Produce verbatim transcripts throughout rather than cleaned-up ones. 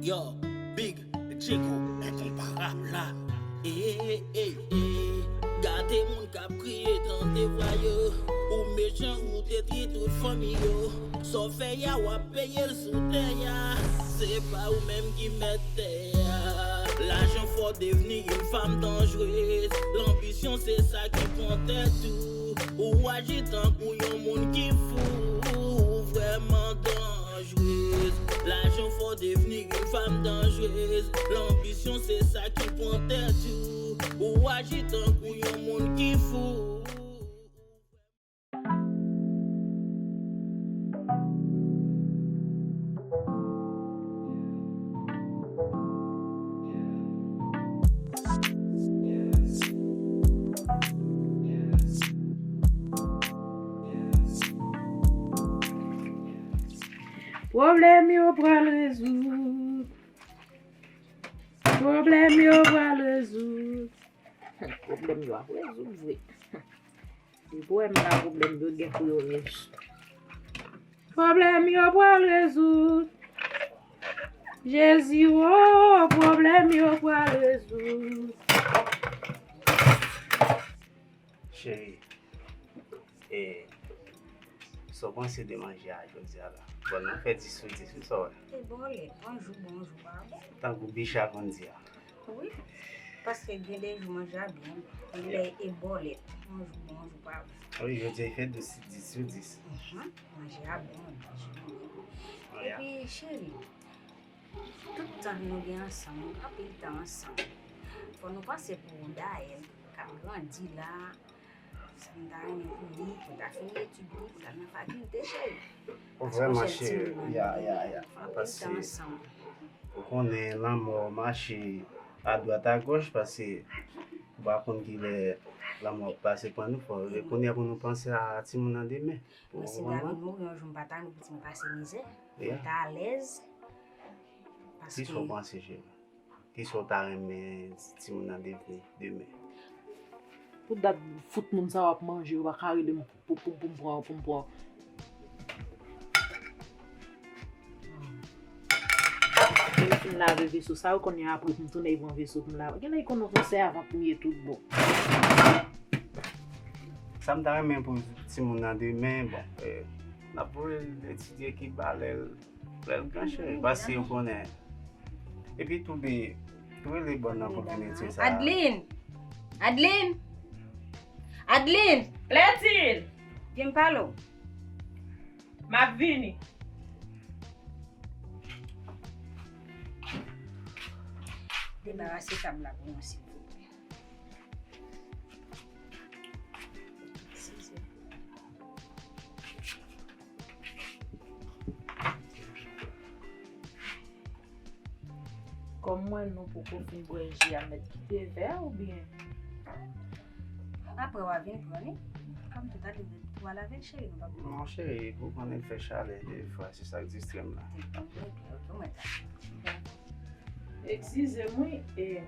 Yo, Big Djeko, enkonparab la. Ey, ey, ey, ey. Gade moun k ap kriye tande vwa yo. Ou mechan, ou detwi tout fanmi yo. Sa w fè a, w ap peye l sou tè a. Se pa ou menm ki mèt tè a. Lajan fè w devni yon fanm danjrez. Lanbisyon se sa ki pran tèt ou. Ou aji tankou yon moun ki fou. Ou vrèman danjrez. Lajan fè w devni yon fanm danjrez. Lanbisyon se sa ki pran tèt ou. Ou aji tankou yon moun ki fou. Pwoblèm yo pral rezoud. Pwoblèm yo pral rezoud. Pwoblèm yo ap rezoud vre. Depi w wè m la, pwoblèm yo gen pou yo rezoud. Pwoblèm yo pral rezoud. Jezi o, pwoblèm yo pral rezoud. Cheri, e, sa w panse de manje a jodi a la? Bon, nou fè dis sou dis, wi, sa w wè? E bòlèt, bonjou, bonjou, pa bon. Tankou Bicha konn di a. Wi, paske gen de jou manje a byen, lè e bòlèt, bonjou, bonjou, pa bon. Wi, jodi a fè dis, dis sou dis. Mhm, manje a bon, bonjou. Epi, cheri, tout tan nou gen ansanm, anpil tan ansanm, fò nou panse pou Daël k ap grandi la, sa m ta renmen pou li, pou l ta fini etid li, pou l al nan fakilte, cheri. Paske w vrèman cheri, ya, ya, ya. Anpil tan ansanm. Ou konnen lanmò mache adwat agòch, paske ou pa konn kilè lanmò ap pase pran nou, fò kounye a pou nou panse a timoun nan demen. Mwen si m ta vin mouri yon jou, m pa ta vle pou ti m pase mizè. Mwen ta alèz. Kisa w panse, cheri? Kisa w ta renmen timoun nan devni demen? Pou dat fout moun sa yo ap manje, yo pa ka rele m pou, pou, pou m pran, pou m pran. Lè m fin lave veso sa yo, kounye a apre pou m tounen pran veso pou m lave. Gen lè yo konn fè sè avan pou ye tout bon. Sa m ta renmen pou timoun nan demen, bon, eh, n ap voye l etidye Kiba lè l, lè l gran, cheri, paske yo konnen. Epi tou de, tou rele bòn nan pou vin etidye sa. Adeline! Adeline! Adeline! Clétine! Vin pale w. M ap vini. Debarase tab la pou mwen, silvouplè. Kòm m wè nou poko fin bwè ji a, m mèt kite vè a oubyen? Apre w a vin pran li. Kòm tout a li pou w al avè l, cheri, nou p ap. Non, cheri, pou konnen fè chalè defwa, se sa k distrè m la. Ok, ok, mwen ta. Eskize m, wi, e,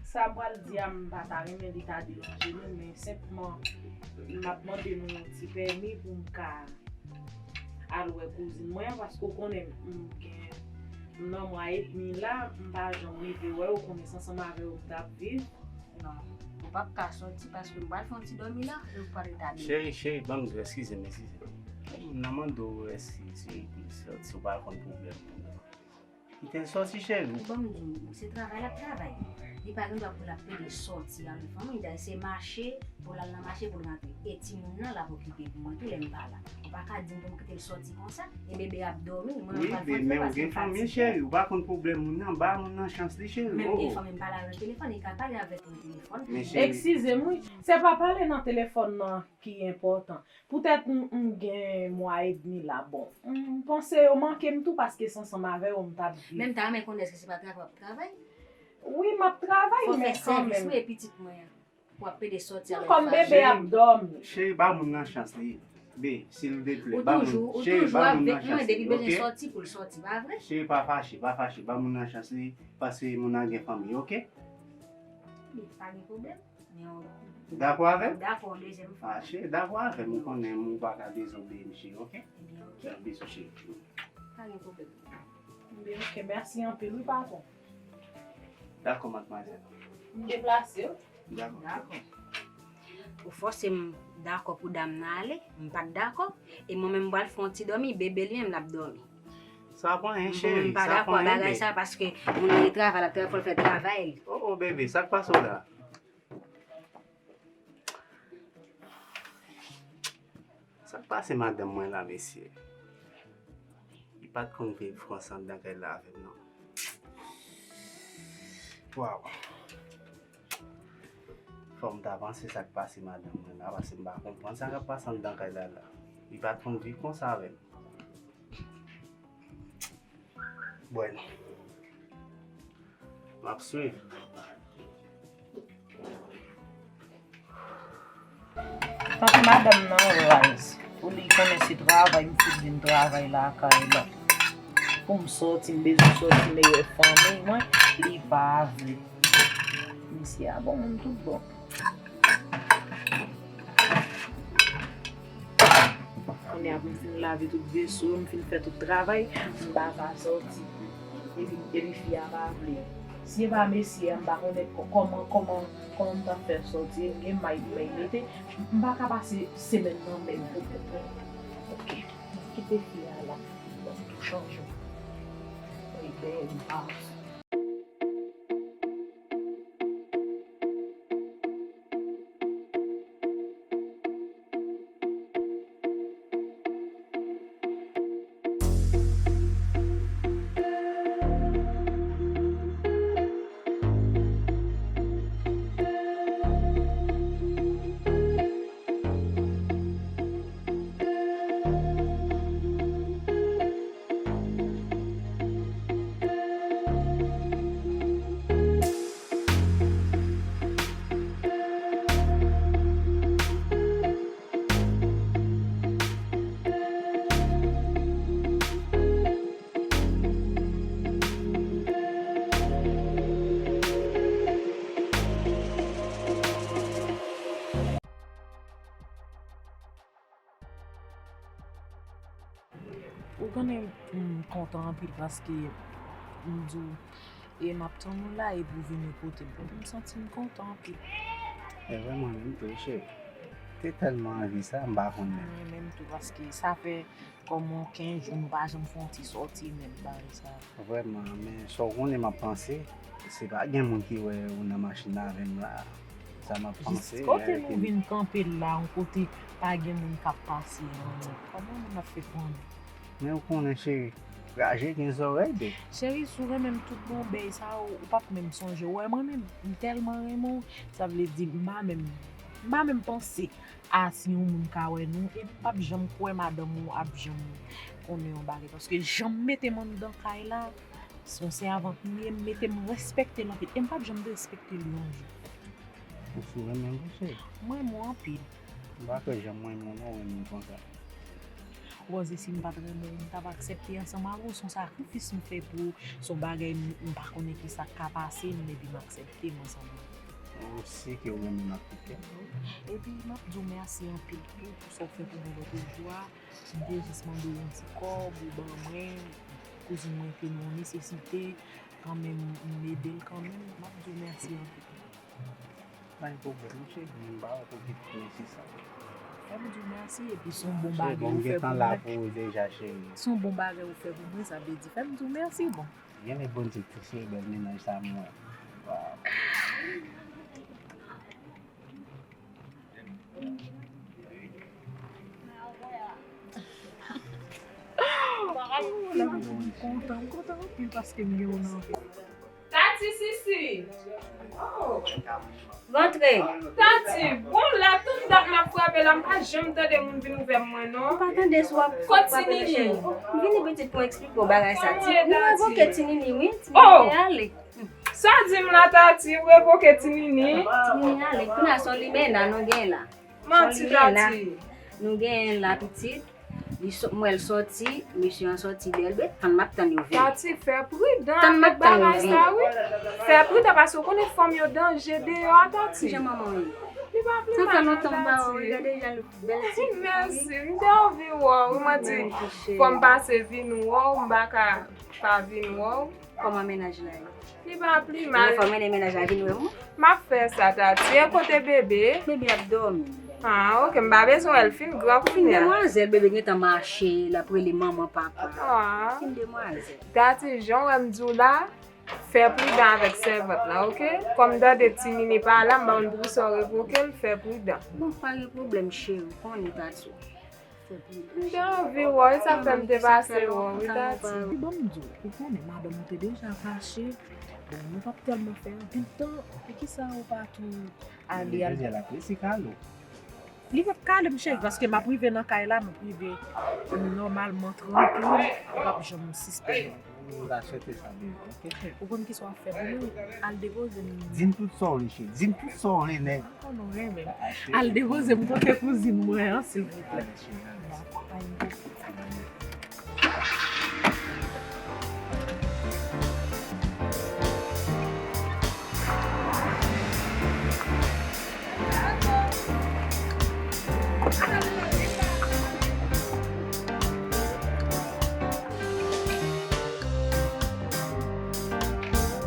sa m pral di a, m pa ta renmen li ta deranje nou, men senpman, m ap mande nou yon ti pèmi pou m ka al wè kouzin mwen an, paske w konnen m gen nan mwa edmi la, m pa janm rive wè w, ou konnen se ansanm avè w m t ap viv. Non, ou p ap ka sòti paske m pral fè yon ti dòmi la, e ou pral rete a demen. Cheri, cheri, ban m di w, eskize m, eskize m. Nan mande w, èske se, se, se w pa konn pwoblèm moun nan? Kite l sòti, cheri. Bon, m di w, se travay l ap travay. Li pa gen dwa pou l ap pede sòti avèk fanmi l, se mache, pou l al nan mache, pou l rantre. E timoun nan, l ap okipe pou mwen tou lè m pa la. Ou pa ka di m pou m kite l sòti konsa, e bebe ap dòmi, mwen m pral fè l paske m fatige. Wi, men ou gen fanmi, cheri, ou pa konn pwoblèm moun nan, ba moun nan chans li, cheri. Menm gen fanmi m pale avè l nan telefòn, li ka pale avèk mwen nan telefòn. Men cheri. Eskize m, wi, se pa pale nan telefòn nan ki enpòtan. Poutèt m, m gen mwa edmi la, bon, m panse yo manke m tou paske se ansanm avè yo m t ap viv. Men m ta renmen konnen èske se pa travay w ap travay? Wi, m ap travay, men kanmenm. Fò w fè sèvis, wi, e pitit mwen an. W ap pede sòti avèk fache. Kòm bebe ap dòmi. Cheri, ba moun nan chans li. Be, silvouplè, ba moun. Ou toujou, ou toujou ap vek mwen, depi l bezwen sòti pou l sòti, pa vre? Cheri, pa fache, pa fache, ba moun nan chans li, paske moun nan gen fanmi, oke? Li pa gen pwoblèm. Dakò avè m? Dakò, dezyèm fwa. Ah, cheri, dakò avè m, ou konnen m, ou pa ka dezobeyi m, cheri, oke? Ebyen, oke. Fè yon bisou, cheri. Pa gen pwoblèm. Ebyen, ok, mèsi anpil, wi, patwon. Dakò, madmwazèl. M deplase, wi. Dakò. Dakò. Ou fòse m dakò pou dam nan ale, m pa t dakò, e mwen menm m pral fè yon ti dòmi, bebe li menm l ap dòmi. Sa pa anyen, Mwen cheri, m pa sa dakò, pa anyen, bagay bebe. Sa, paske moun nan li travay, l ap travay, fò l fè travay li. Oh, oh, bebe, sa k pase w la? Sa k pase madanm mwen la, mesye? Li pa t konn viv konsa anndan kay la avè m, non. Waw. Fò m ta panse sa k pase madanm mwen la, paske m pa konprann sa k ap pase anndan kay la la. Li pa t konn viv konsa avè m. Bueno. M ap swiv. Tank madanm nan raz, pou li konnen se travay m fout vin travay lakay la. Pou m sòti, m bezwen sòti meyè fanmi mwen, li pa vle. Mesye a bon moun tout bon. Kounye a pou m fin lave tout veso yo, m fin fè tout travay, m pa ka sòti. Epi, epi fi a pa vle. Si e pa mesye a, m pa konnen kò- kòman, kòman, kòman m t ap fè sòti. M gen may pou mwen mete, m pa ka pase semèn nan menm pou, pou, pou. Ok, m kite fi a la, m tou chanje. Wi, bèl, m pa. Ou konnen m kontan anpil paske m di w e m ap tann ou la epi w vini kote m. M santi m kontan anpil. E vre mwen menm tou, cheri. Te tèlman anvi sa, m pa konn menm. Mwen menm tou paske sa fè kòm yon kenz jou nou pa janm fè yon ti sòti menm bagay sa. Vrèman, men sa w konnen m ap panse, se pa gen moun ki wè ou nan machin avè m la. Sa m ap panse. Jis kote nou vin kanpe la, yon kote pa gen moun k ap pase anyen. Kòman moun ap fè konnen? Men ou konnen, cheri, raje gen zòrèy, bebe. Cheri, si w renmen m tout bon bèy sa, ou p ap menm sonje. Ou wè mwen menm, m tèlman renmen w, sa vle di m pa menm, m pa menm panse a si yon moun ka wè nou, epi m p ap janm kwè madanm ou ap janm konnen yon bagay. Paske jan m mete m anndan kay la, se yon sèvant m ye, m mete m respekte l anpil. E m p ap janm derespekte l yon jou. Ou sou renmen m tou, cheri? M renmen w anpil. M pa kwè jan m renmen w nan, w renmen m konsa. Ou panse si m pa t renmen w, m t ap aksepte ansanm avè w? Se yon sakrifis m fè pou ou, se yon bagay m, m pa konnen kisa k ka pase m, epi m aksepte m ansanm avè w. Ou si ke w renmen m ak tout kè m. Epi m ap di w mèsi anpil tou pou sa w fè pou mwen lòt jou a. M te jis mande w yon ti kòb, ou ban mwen, kouzin mwen te nan yon nesesite, kanmenm m ede l kanmenm, m ap di w mèsi anpil. Pa gen pwoblèm, cheri, m pa wè pou ki mèsi sa. Fè m di w mèsi, epi se yon bon bagay ou fè pou mwen. Se yon bon bagay ou fè pou mwen, sa vle di fè m di w mèsi, bon. Genlè Bondye k te sere bèl mennaj sa mwen. Waw. M kontan, m kontan anpil paske m gen w nan vi m. Tati Sisi! Oh! Rantre. Tati, bon la tout dat m ap frape la, m pa janm tande moun vin ouvè mwen non. Ou pa tande si w ap frape nan chen. M vini pitit pou m eksplike w bagay sa. Ti, ou revoke Ti Nini wi. Ti Nini ale. Sa w di m la Tati, ou revoke Ti Nini? Ti Nini ale. Kounye a se yon limena nou gen la. Manti Tati. Nou gen la pitit. Li sot, m wè l soti, mesye an soti bèl bèt, tann m ap tann yo vini. Tati, fè pridan avèk bagay sa wi. Fè pridan paske w konnen fanm yo danje deyò a Tati. Kijan manman w ye? Li Sa fè lontan m pa wè w, gade jan l bèl ti fi. Mèsi, m te anvi wè w wi, mwen di fò m pase vin wè w, m pa ka pa vin wè w. Kòman mennaj la ye? Li pa pi mal. Fò mennen mennaj la vin wè m. M ap fè sa, Tati. E kote bebe? Bebe ap dòmi. Ah, ok, m pa bezwen wè l, fin gran kounye a. Demwazèl, bebe gentan mache, l ap rele manman, papa. Ah. Fin demwazèl. Tati, jan w wè m di w la, fè pridan avèk sèvant lan, ok? Kòm m tande Ti Mini pa la, m pa konn poukisa w revoke l, fè pridan. Bon, pa gen pwoblèm, cheri, w konnen, Tati. M te anvi wè w, e sa fè m te pase wè w wi, Tati. Ban m di w, ou konnen madanm ou te deja fache. Bon, nou p ap tèlman fè anpil tan. Poukisa ou pa tou ale al? Li p ap kale m, cheri, paske m ap rive nan kay la, m ap rive nòmalman, trankil, ou p ap janm sispann. Ou konn kisa w ap fè pou mwen? Al depoze m. Di m tout sa w vle, cheri. Di m tout sa w vle, nèg. Al depoze m kote kouzin mwen an, silvouplè.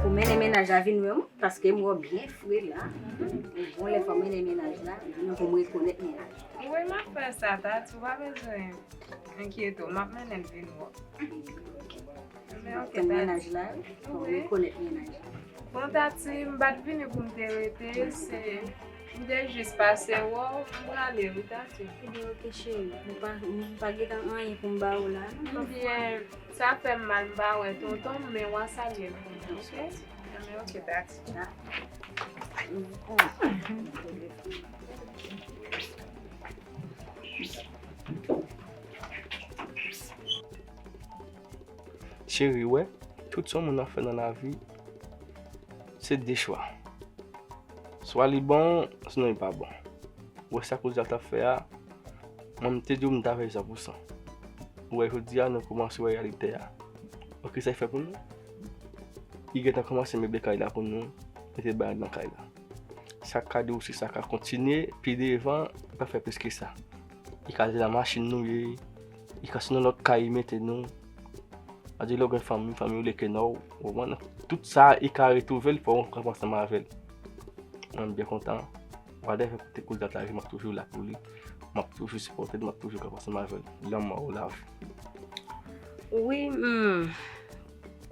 Ou mennen mennaj la vin wè m, paske m wè w byen fre la. Bon, lè fò mennen mennaj la, vin pou m rekonèt mennaj la. Wi, m ap fè sa, Tati, ou pa bezwen enkyete w, m ap mennen l vin wè w. Anben, ok, Tati. Mennaj la, fò w rekonèt mennaj la. Bon, Tati, m pa t vini pou m te rete, se, m te jis pase wè w, m prale wi, Tati. Ebyen, ok, cheri, m pa, m pa gentan anyen pou m ba w la, non. Ebyen, sa fè m mal, m pa wè tonton m, men w a salye l pou mwen, ok? Anben, ok, Tati. Cheri, wè, tout sa yon moun ap fè nan lavi, se de chwa. Swa li bon, sinon li pa bon. Wè sa kouzin la t ap fè a, mwen m te di w m ta fè l san pou san. Ou wè jodi a, nou kòmanse wè reyalite a. Ou ki sa l fè pou nou? Li gentan kòmanse meble kay la pou nou, mete bagay nan kay la. Sa k ka di w si sa ka kontinye pi devan, li pa fè plis ke sa. Li ka ale nan machin nou ye, li ka sou nan lòt kay li mete nou. Sa di lè w gen fanmi, fanmi w leke nan w, ou konprann? Tout sa, li ka retwouve l, fò w kanpe ansanm avè l. Mwen, m byen kontan. Whatever kote kouzin la ta rive, m ap toujou la pou li. M ap toujou sipòte l, m ap toujou kanpe ansanm avè l. Lanmò ou lavi. Wi, hmm.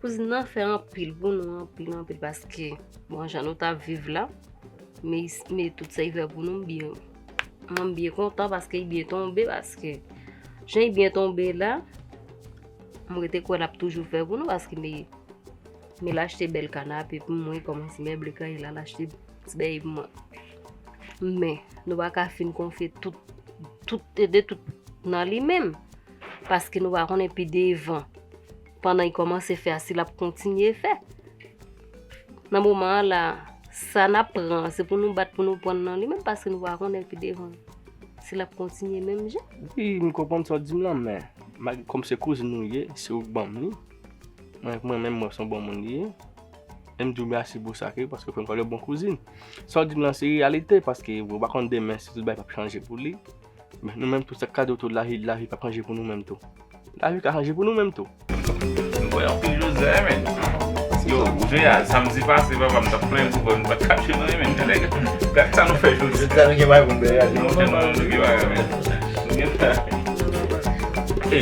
Kouzin nan fè anpil pou nou, anpil, anpil, paske, bon, jan nou t ap viv la, men, men tout sa li fè pou nou, m byen, mwen, m byen kontan paske li byen tonbe, paske jan li byen tonbe la, m rete kwè l ap toujou fè pou nou, paske men, men l achte bèl kanape pou mwen, kòmanse meble kay la, l achte ti bagay pou mwen. Men, nou pa ka fin konfye tout, tout, ede tout nan li menm, paske nou pa konnen pi devan. Pandan li kòmanse fè a, si l ap kontinye fè. Nan moman an la, sa n ap pran an, se pou nou bat pou nou pran nan li menm, paske nou pa konnen pi devan si l ap kontinye menm jan. Wi, m konprann sa w di m lan, men, malgre kòm se kouzin nou ye, se ou k ban m li. Mwen, mwen menm, mwen se yon bon moun li ye. E m di w mèsi pou sa ke, paske w fè m pale yon bon kouzin. Sa w di m lan, se reyalite, paske ou pa konn demen si tout bagay p ap chanje pou li. Men nou menm tou, sa k ka di w tou, lavi, lavi p ap chanje pou nou menm tou. Lavi ka chanje pou nou menm tou. Nou wè anpil Jozè, men. Yo, jodi a, samdi pase, papa, m t ap plenn pou kò m pa t ka jwe nan men, men, nèg, gad sa nou fè jodi a. Jodi a, nou gen bagay pou n bèl, non, non, non, nou gen bagay, men. Nou gen bagay.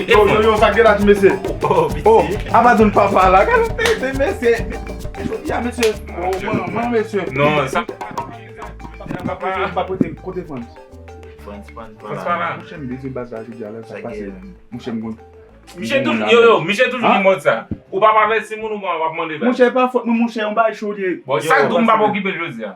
Yo, yo, yo, sa k gen la, ti mesye? Oh, apa zòn papa la, gade, mesye. Jodi a, mesye. Oh, mwen, mwen, mesye. Non, sa. Papa, pa pote, kote Frantz? Frantz, Frantz, Frantz pa la. Monchè, m bezwen baz la jodi a, la, sa k pase? Monchè, m konn. Misye toujou, yo, yo, misye toujou gen mòd sa. Ou pa avèti moun, ou pa, w ap mande baz. Monchè, pa fòt mwen, monchè, yon bagay cho li ye. Bon, sa k di w m pa okipe l jodi a?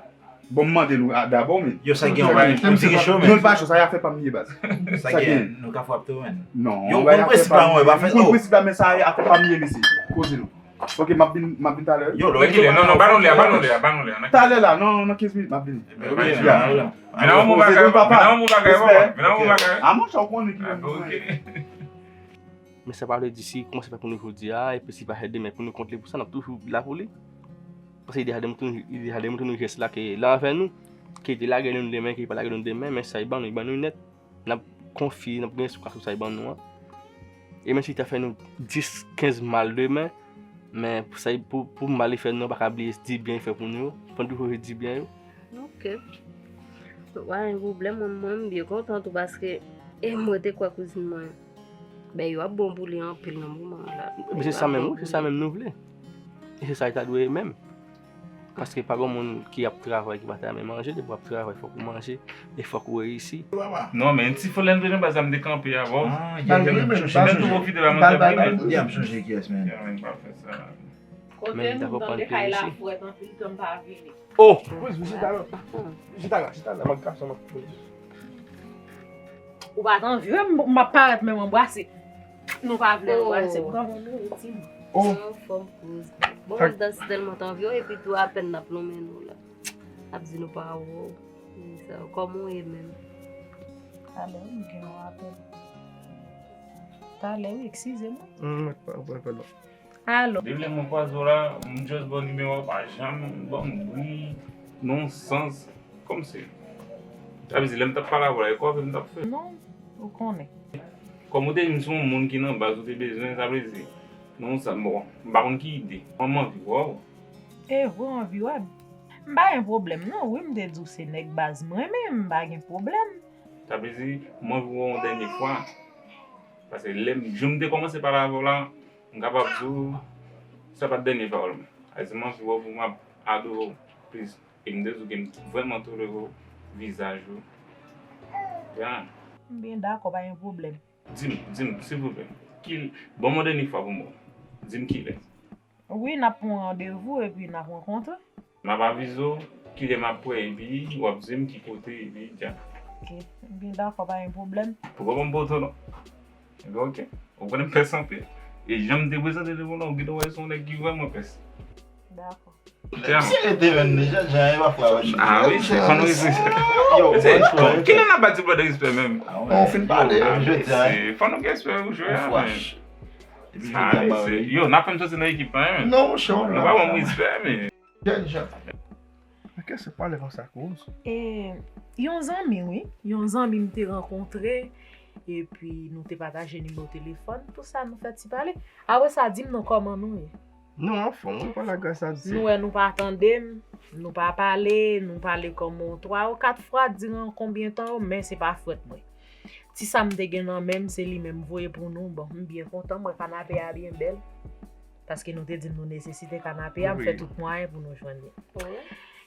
Bon, m mande nou, a, dabò, men. Yo, sa gen yon bagay, yon ti cho, men. Non, l pa cho, sa y afè pa m li ye, baz. Sa gen, nou ka frape tou, men. Non, yon bagay afè pa m li ye. M konn prensip la, men sa afè pa m li ye, mesye. Koze nou. Ok, m ap vin, m ap vin talè. Yo, lè kilè? Non, non, ba nou lè a, ba nou lè a, ba nou lè a. Talè la, nan, nan kenz minit, m ap vini. Ok, ya. Vin nan yon bon bagay, vin nan yon bon bagay, papa. Vin nan yon bon bagay. A, monchè, ou konnen ki lè m bezwen. Men sa pa vle di si kòmanse fè pou nou jodi a, epi si pa fè demen pou nou kont li pou sa, n ap toujou la pou li. Paske li deja demontre nou, li deja demontre nou jès la ke l avè nou. Ke li te lage nou demen, ke li pa lage nou demen, men sa li ban nou, li ban nou nèt. N ap konfye, n ap gen espwa sou sa li ban nou an. E menm si li ta fè nou dis, kenz mal demen, men pou sa, pou, pou mal li fè nou, nou pa ka bliye di byen li fè pou nou yo. Fò n toujou di byen yo. Ok. Pa gen pwoblèm, mwen, mwen, m byen kontan tou paske e mwen te kwè kouzin mwen. Ben, yo ap bon pou li anpil nan moman an la. Men se sa menm, wi, se sa menm nou vle. E se sa li ta dwe ye menm. Paske pa gen moun ki ap travay ki pa ta renmen manje, depi w ap travay, fòk ou manje, e fòk ou reyisi. Non, men ti fò lè m te nan baz la, m te kanpe avè w. Ah, yeah, yeah, yeah, m tou pwofite ba manje pou li. Yeah, m sonje kiyès, man. Yeah, man, pa fè sa. Kote nou tande kay la frèt anpil tan m pa vini. Oh! Wi, wi, chita la. Chita la, chita la, m ap kase, m ap. Ou pa t anvi wè m, m ap parèt menm anbrase. Nou pa vle anbrase, m kanpe m rete, ti m. Oh! Sa anfòm kouz. Bon, m ap danse tèlman t anvi w, epi tou apèn n ap lonmen nou la. N ap di nou pa wè w. Sa, kòman w ye menm? Talè, m gen yon apèl. Talè, wi, eskize m. Hum, pa, pa, pa, non. Alò. Depi lè mwen kwaze w la, m just ba w nimewo a, w pa janm ban m bri, nan yon sans, kòmsi. Sa vle di, lè m t ap pale avè w la, e kòve m t ap fè. Non, ou konnen. Kòm ou te di m se yon moun ki nan baz ou te bezwen, sa vle di, nan yon sans, bon, m pa konn ki ide. Mwen, m anvi wè w. E vre, w anvi wè m? M pa gen pwoblèm, non, wi, m te di w se nèg baz mwen, men m pa gen pwoblèm. Sa vle di, m anvi wè w yon dènye fwa. Paske lè m, jou m te kòmanse pale avè w la, m kapab di w, sa pa t dènye pawòl mwen. Sa vle di, m anvi wè w pou m ap adore w plis. E m te di w ke m vrèman tolere w, vizaj ou. Ya. M byen dakò, pa gen pwoblèm. Di m, di m, silvouplè. Ki, ban m yon dènye fwa pou m wè w. Di m kilè. Wi, n ap pran yon randevou epi n ap rankontre. M ap avize w kilè m ap prè epi w ap di m ki kote epi dja. Ok, m byen dakò, pa gen pwoblèm. Ou pa ban m poto non. Ebyen, ok. Ou konnen m pès anpil. E jan m te prezante devan w la, ou gentan wè se yon nèg ki vrèman pès. Dakò. Misye rete menm deja, jan e pa fwa wè. Ah wi, se fò nou respekte. Yo, se, kilè n ap ba ti brother respè menm? Ah, on fin pale, jodi a. Se fò nou gen respè pou jwe a, men. Epi jodi a, yo, n ap fè m soti nan ekip la, men. Non, monchè, nou pa ban m respè, men. Jèn jan. Kèske pale konsa koz? E, yon zanmi, wi. Yon zanmi m te rankontre, epi nou te pataje nimewo telefòn, pou sa nou fè ti pale. Apre sa, di m non, kòman nou ye? Nou anfòm, wi, pa la gras a Dye. Nou wè nou pa tande m, nou pa pale, nou pale kòman twa ou kat fwa diran konbyen tan yo, men se pa fwèt mwen. Ti sa m te gen nan men m, se li menm voye pou nou. Bon, m byen kontan, m wè kanape a byen bèl. Paske nou te di m nou nesesite kanape a, m fè tout mwayen pou nou jwenn li.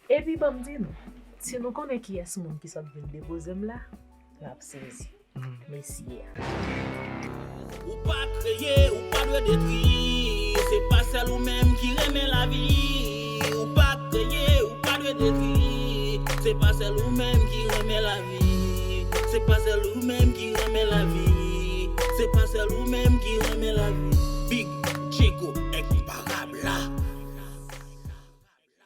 Epi ban m di nou, si nou konnen kiyès moun ki sot vin depoze m la, n ap sezi. Mesye a. Ou pa kreye, ou pa dwe detwi. Se pa sèl ou menm ki renmen lavi. Ou pa kreye, ou pa dwe detwi. Se pa sèl ou menm ki renmen lavi. Se pa sèl ou menm ki renmen lavi. Se pa sèl ou menm ki renmen lavi. Big Chico,